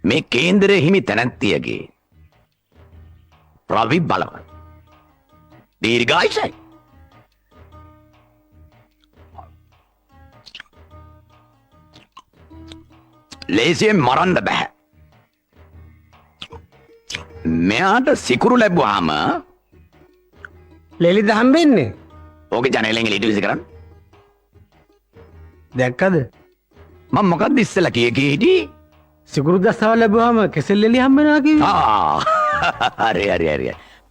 මේ කේන්දරේ හිමි තැනැත්තියගේ රවි බලවත්. දීර්ඝායුෂයි. ලේසියෙන් මරන්න බෑ. මෙයාට සිකුරු ලැබුවාම ලෙලිද හම්බෙන්නේ? ඕකේ ජනේලෙන් එළියට විසි කරන්න. දැක්කද? මම මොකද්ද ඉස්සෙල්ලා කිය කී හිටියේ? සිකුරු දස්සාව ලැබුවාම කෙසෙල් ලෙලි හම්බ වෙනවා කිව්වේ. ආ හරි හරි හරි.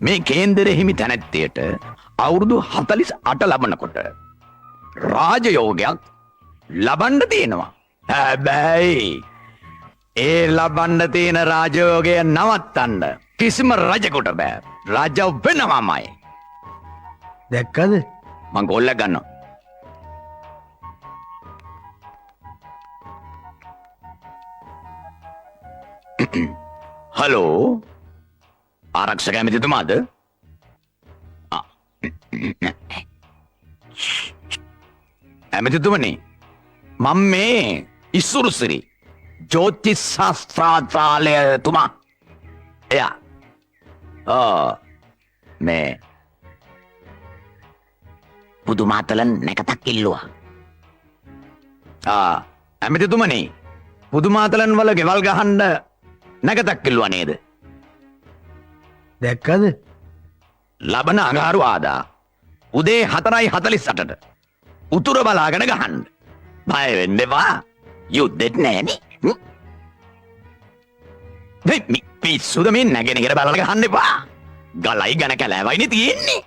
මේ කේන්දරේ හිමි තැනැත්තියට අවුරුදු 48 ලබනකොට රාජයෝගයක් ලබන්න තියෙනවා. හැබැයි ඒ ලබන්න තියෙන රාජයෝගය නවත්තන්න කිසිම රජෙකුට බෑ. රජ වෙනවමයි. දැක්කද? මං කෝල් එකක් ගන්නවා. හලෝ, ආරක්ෂක ඇමතිතුමාද? ඇමතිතුමනි, මම මේ ඉසුරුසිරි ජ්‍යොතිෂ ශාස්ත්‍රාචාර්යතුමා. එයා ආ මේ පුදුමාතලන් නැකතක් ඉල්ලුවා. ආ ඇමතිතුමනි, පුදුමාතලන් වල ගෙවල් ගහන්න නැකතක් ඉල්ලුවා නේද? දැක්කද? ලබන අඟහරුවාදා උදේ 4:48ට උතුර බලාගෙන ගහන්න. බය වෙන්න එපා. යුද්ධෙත් නෑනේ. මේ පිස්සුද මේ නැගෙනහිර බලලා ගහන්න එපා. ගලයි ඝන කැලෑවයිනේ තියෙන්නේ.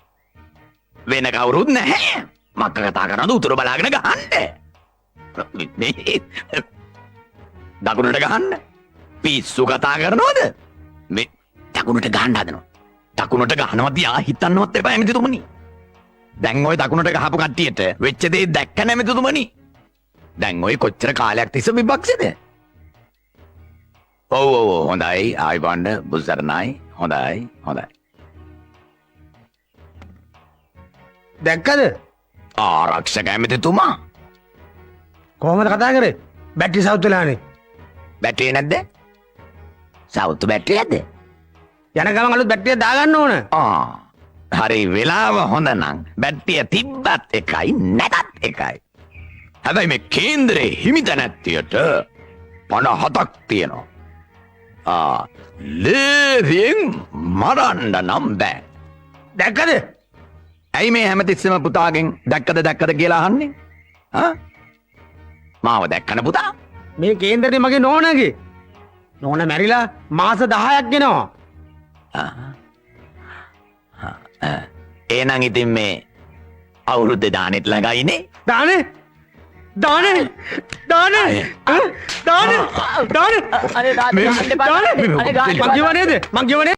වෙන කවුරුත් නැහැ. මක්ක කතා කරනද උතුර බලාගෙන ගහන්න. මේ දකුණට ගහන්න. පිස්සු කතා කරනවද? මේ දකුණට ගහන්න හදනවා. දකුණට ගහනවා දිහා හිතන්නවත් එපා ඇමතිතුමනි. දැන් ඔය දකුණට ගහපු කට්ටියට වෙච්ච දේ දැක්ක නැමතිතුමනි. දැන් ඔය කොච්චර කාලයක් තිස්සේ විපක්ෂද? ඔව් ඔව් ඔව්, හොඳයි, ආයිබෝන් බුසරණයි. හොඳයි හොඳයි. දැක්කද? ආරක්ෂක ඇමතිතුමා. කොහොමද කතා කරේ? Battery south වෙලානේ. බැටරිය නැද්ද? සවුත් බැටරියක්ද? යන ගමන් අලුත් බැටරියක් දාගන්න ඕන. ආ හරි, වෙලාව හොඳ නම් බැටරිය තිබ්බත් එකයි නැතත් එකයි. හැබැයි මේ කේන්දරේ හිමි තැනැත්තියට 57ක් තියෙනවා. ආ ලේසියෙන් මරන්න නම් බෑ. දැක්කද? ඇයි මේ හැමතිස්සෙම පුතාගෙන් දැක්කද දැක්කද කියලා අහන්නේ? ආ මාව දැක්කන පුතා? මේ කේන්දරේ මගේ නෝනගේ. නෝන මැරිලා මාස 10ක් ගෙනවා. එහෙනම් ඉතින් මේ අවුරුද්දේ දානෙත් ළඟයිනේ. දානේ දානේ දානේ දානේ දානේ. අනේ දාන්න එපා. දානේ. අනේ ගහන්න එපා. මං කිව්වා නේද? මං කිව්වා නේද?